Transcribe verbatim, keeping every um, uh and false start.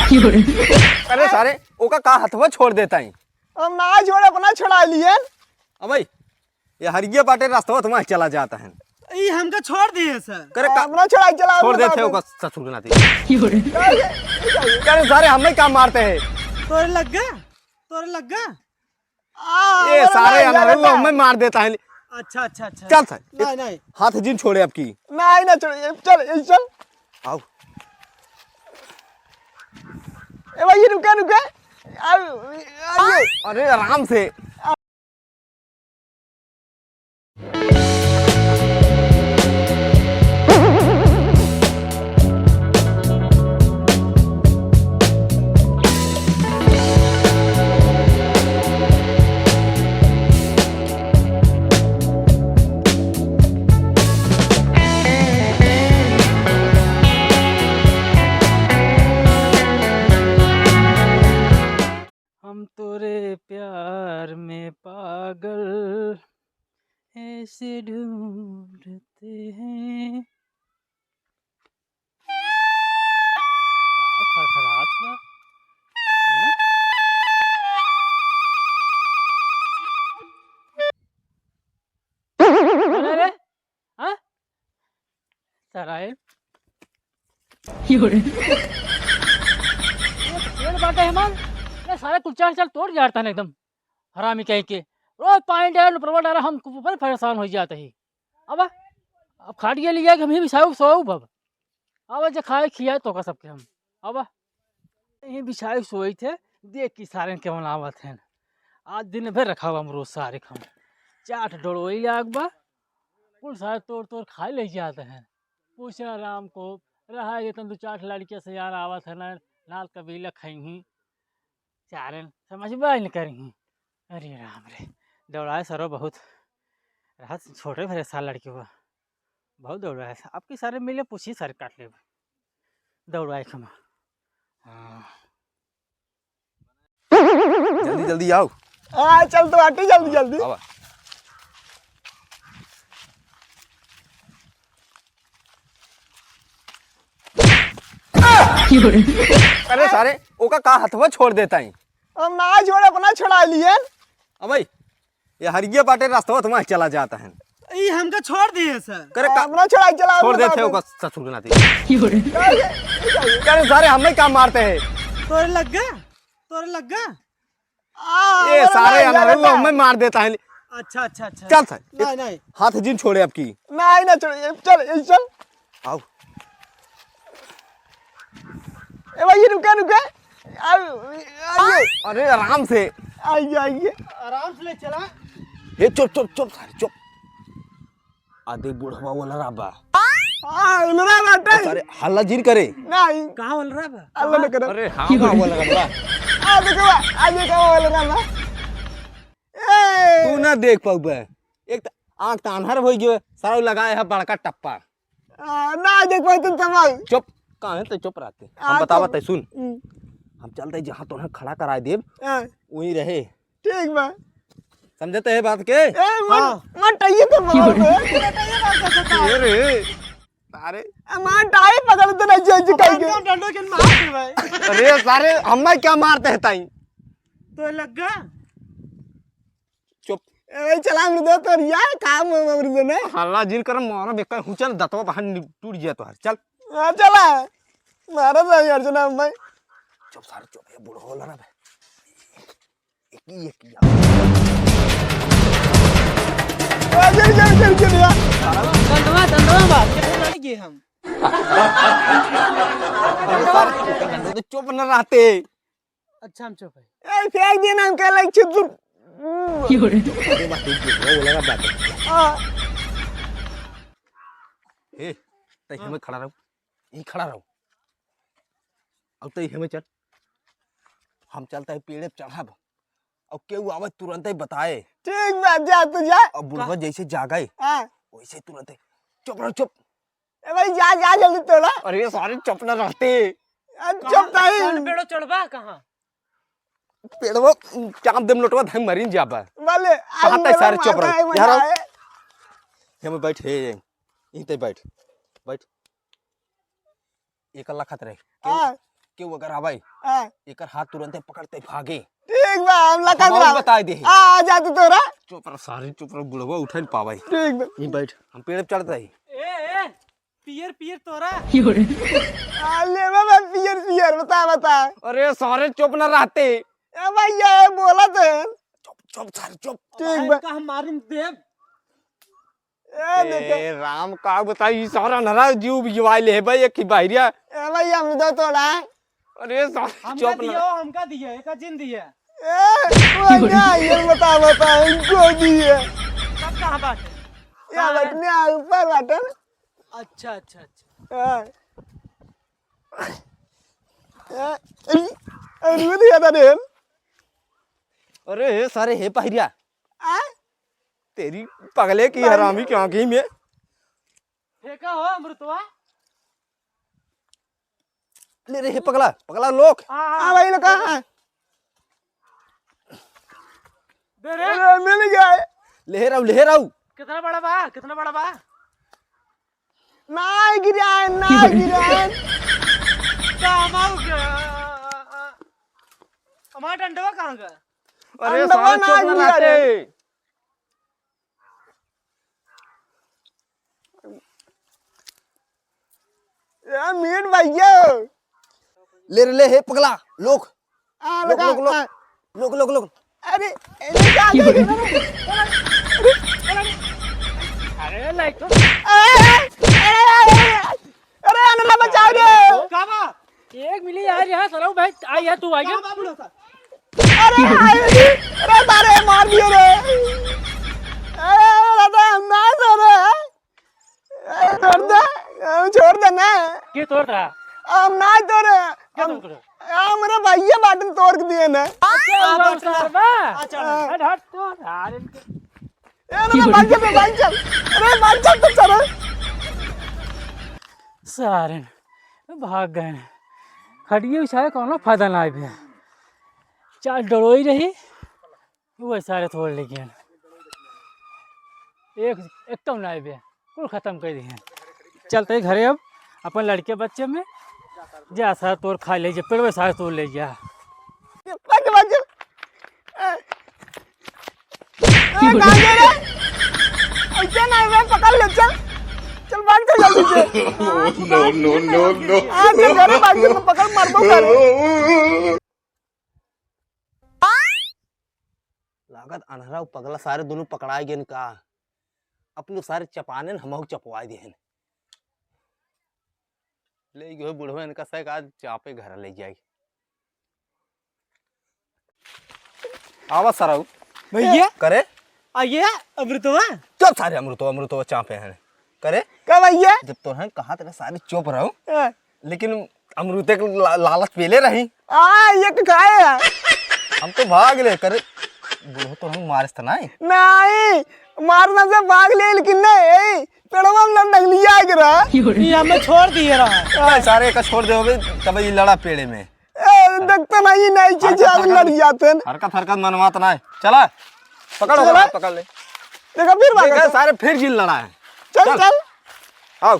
अरे सारे, ओका का हथवा छोड़ देता ही? हम ना छोड़े, अपना छोड़ा लियन। अबे, ये हरिये बाटे रास्तवा तुम्हारे चला जाता है। ई हमका छोड़ दिए सर। करे का, अपना छोड़ा चला, छोड़ अपना देते हो बात। का ससुर के नाती। करे सारे, हमें का मारते हैं? तोरे लग गया? तोरे लग गया? आ, ए, अरे सारे नहीं, अनहरे अरे लोग नहीं। हमें मार देता है। अच्छा, अच्छा, अच्छा। चल सर, नहीं, नहीं। हाथ जिन छोड़े आपकी। नहीं, ना छोड़े, चल, ए, चल। आओ। ए भाई, ये रुके, रुके। आओ, आओ। अरे, आराम से। हम तोरे प्यार में पागल ऐसे ढूंढते हैं। का खरखरात बा? हैं? अरे, अरे, हाँ? सारा है। यो रे। ये पेड़ बाटे हमार, ये सारे कुल चार चार तोड़ जाता है एकदम। हरामी कहीं के। रोज पानी डाल, ऊपर डाल, हम ऊपर परेशान हो जाते हैं। अब, अब खाटिया लिया कि हम ही बिछाऊ सोऊ अब। अब जे खाए खियाए तो का सबके हम। अब यही बिछाए सोई थे, देख कि सारे केवन आवत हैं। आज दिन भर रखा हम रोज सारे हम। चाट डोड़ोई लाग बा, कुल सारे तोड़ तोड़ खाए ले जाते हैं। पूछा राम को, रहा ये तन दो चार लड़के से यार आवत है ना, लाल कबीला खई ही। चारन समझ बाय न करी। अरे राम रे, दौड़ाए सरो बहुत। रहत छोटे भरे साल लड़के बा, बहुत दौड़ाए। आपकी सारे मिले पूछी सारे काट लेब। दौड़ाए खमा। हाँ। जल्दी, जल्दी आओ। हाँ, चल तो आटी, जल्दी, जल्दी। आवा। अरे सारे, ओका का हथवा छोड़ देता ही? हम ना छोड़े, अपना छोड़ा लियन। अबे, ये हरिये बाटे रास्तवा तुम्हारे चला जाता है। ई हमका छोड़ दिए सर। करे का, अपना छोड़ा चला, छोड़ अपना देते हो बात। का ससुर के नाती। करे सारे, हमें का मारते हैं? तोरे लग गया? तोरे लग गया? आ, ए, अरे सारे नहीं, अनहरे अरे लोग नहीं। हमें मार देता है। अच्छा, अच्छा, अच्छा। चल सर, नहीं, नहीं। हाथ जिन छोड़े आपकी। नहीं, ना छोड़े, चल, ए, चल। आओ। ए भाई, ये रुके, रुके। आओ, आओ। अरे, आराम से। आइए, आइए। आराम से ले चला। ए, चुप, चुप, चुप, सारे, चुप। आ देख बुढ़वा वाला राबा। हाँ, वाला राबा, अरे, हल्ला जिन करे। नहीं। कहाँ वाला राबा? हल्ला न करे। अरे, हाँ, हाँ, वाला राबा। आ देखो, आ देखो, वाला राबा। ए! तू ना देख पाउबे। एक त आँख त आन्हर होइ गयो, सारा लगाए है बड़का टप्पा। आ, ना देख पाए तुम तमाल। चुप, काहे तो चुप रहते? हम हाँ, बतावत चुप। है, सुन। हम्म। हम चलते जहाँ तोहरा खड़ा कराए देब, हाँ। वहीं रहे। ठीक बा। समझते हैं बात के? ए, मन, हाँ। मन टाइए तो मार दे। ये रे, सारे। ए, मन टाइए पकड़ दे ना, जे, जे कह के। डंडो के मार दे भाई। अरे सारे, हमें क्या मारते हैं ताई? तो लग गया? चुप। ए, चला अमृत, तोर यार काम है अमृत ने। हल्ला जिन कर, मारा बेकार हुचन, दतवा बाहर नि-, टूट गया तोहार। चल। हाँ, चला। मारा था यार, चला भाई। चुप सारे, चुप, ये बूढ़ा होला ना बे। एक ही, एक ही। आ, चल, चल, चल, चल यार। दंडवा, दंडवा मार के फेंक गए हम। अरे सारे, तो चुप न रहते। अच्छा, हम चुप है। ए, फेंक देना, हम कह लाइक चुप, चुप। अरे बात, ये बोला ना बात। हाँ। ए, तै हमें खड़ा रहो। यहीं खड़ा रहो। अब तै हमें चल। हम चलता है पेड़े पे चढ़ब। अब केहू आवे तुरंत ही बताए। ठीक बा, जा तू जा। अब बुढ़वा कहाँ? जैसे जागे, हाँ। वैसे तुरंत ही। चुप रहो, चुप। ए भाई, जा, जा जल्दी तोड़ा। अरे सारे चुप न रहते। आ, चुप कहाँ? नहीं। कौन पेड़ो चढ़बा कहाँ? पेड़वा चाप देम लोटवा धम मरिन जाबा। भले, कहाँ आज तक मेरा सारे चुप माता रहो? है, यहाँ मजा रहो। आए। यहाँ में बैठ, हे, हे, यहीं तक बैठ। बैठ। एक अल्लाह खत रहे। केहू, हाँ। केहू अगर आवे, हाँ। एकर हाथ तुरंते पकड़ते भागे। ठीक बा, हम लखा हम बा। बताई दे। आ, आ जा तू तोरा। चुप रह, सारे चुप रह, बुढ़वा उठे न पावे। ठीक बा। यहीं बैठ। हम पेड़ पे चढ़ते ही। ए, ए, पियर, पियर तोरा। आ, ले बा, बा, पियर, पियर, बता, बता। अरे सारे चुप न रहते। ए भैया, ए बोला तो। चुप, चुप, सारे चुप। ठीक बा। का हम मारिन देब। ए, देखो। ए, राम, का बताई, ई सारा नरा जीव बिजवाई ले बे, एक ही बाहिरिया। ए, भाई, हम दो तोड़ा। अरे, सारा हमका चुप ना। दियो, हमका दिए, एका जिन दिए। ए, वो ना, ये बता, बता, इनको दिए। सब कहाँ बाटे? ये कहाँ है? बटने आ, ऊपर बाटे ना। अच्छा, अच्छा, अच्छा। हाँ। ए, अरे, अरे, वो दिया था रे। अरे, हे सारे, हे पहिरिया। आ? तेरी पगले की हरामी की आँखी में। फेंका हो अमृतवा। ले रे, हे पगला, पगला लोग। हाँ, हाँ। हाँ भाई, लोग, हाँ। दे रे। अरे, मिल गया। ले रहू, ले रहू। कितना बड़ा बा? कितना बड़ा बा? नाय गिरान, नाय गिरान। का हमार के, हमार डंडवा कहाँ गया? अरे, अंडवा सारे ना चोर गिरा रहते। रे। ए, मीठ भैया। ले रे, ले, हे पगला, लोग। आ, लोग, लगा, लोग, लोग। आ। लोग, लोग, लोग। अरे, अरे, क्या, क्या, क्या? अरे, लाइट तो। अरे, अरे, अरे, अरे, अरे, अरे, अनला बचाओ रे। का बा? एक मिली यार, यहाँ सरऊ भाई, आ यार, तू आ गया। का बा, बूढ़ा सा? अरे, अरे, अरे, तारे मार दियो रे। अरे, अरे, दादा, हम ना सो रे। ए, छोड़ दे, ए, छोड़ दे ना। के तोड़ रहा? हम ना तोड़े। के हम, तोड़ रहा? हमरे भैया बाटन तोड़ के दिए ना। अच्छा, हाँ, वो बस, उतार बा। अच्छा, हाँ। हट, हट, तो यार इनके। ए, ना, ना, भाग चल, भाग चल। अरे, भाग चल, तो चल। सारे भाग गए। खटिए बिछाए, कौनो फायदा ना आए भैया। चार डरोई रही, वो सारे तोड़ ले गए। एक, एक तो ना आए बे, कुल खत्म कर दिए। चलते ही घरे अब अपन लड़के बच्चे में जा सारे तोड़ खा ले जा, पेड़वे सारे तोड़ ले जा। बच, बच। ए, ए, कहाँ गए रे? ऐसे नहीं बे, पकड़ ले, चल। चल, भाग, चल जल्दी से। No, no, no, no। हाँ, चल, घरे भाग, चल, पकड़, मार दो, सारे। लागत अनहरा उ पगला सारे दुनों पकड़ाए गेन का। अपने सारे चपानेन हमहू चपवाए देहन। ले गयो बुढ़वा इनका सैक आज चापे घर ले जाई। आवा सरऊ। भैया। करे? आ ये अमृतवा? चुप सारे अमृतवा, अमृतवा चापे हैं। करे? का भैया? जब तो हैं कहा तेरे सारे चुप रहो। हाँ। लेकिन अमरूते के ला-, लालच पेले रही। आ, ये तो खाए है। हम तो भाग ले करे। बुढ़ो तो हम मारे तो नहीं। नहीं, मारना से भाग ले, लेकिन नहीं, ए, पेड़वा में लड़ डंगलिया के रहा। ये हमें छोड़ दिए रहा। ए, सारे का छोड़ दे होबे, तब ये लड़ा पेड़े में। ए, देखते नहीं, नहीं, चीज हरकत, आज हरकत, लड़ जाते हैं। हरकत, हरकत मनवात नहीं। चला, पकड़, चला। पकड़, पकड़ ले। देखा, फिर भाग देख, गया। सारे फिर जिन लड़ा है। चल, चल। चल। आओ।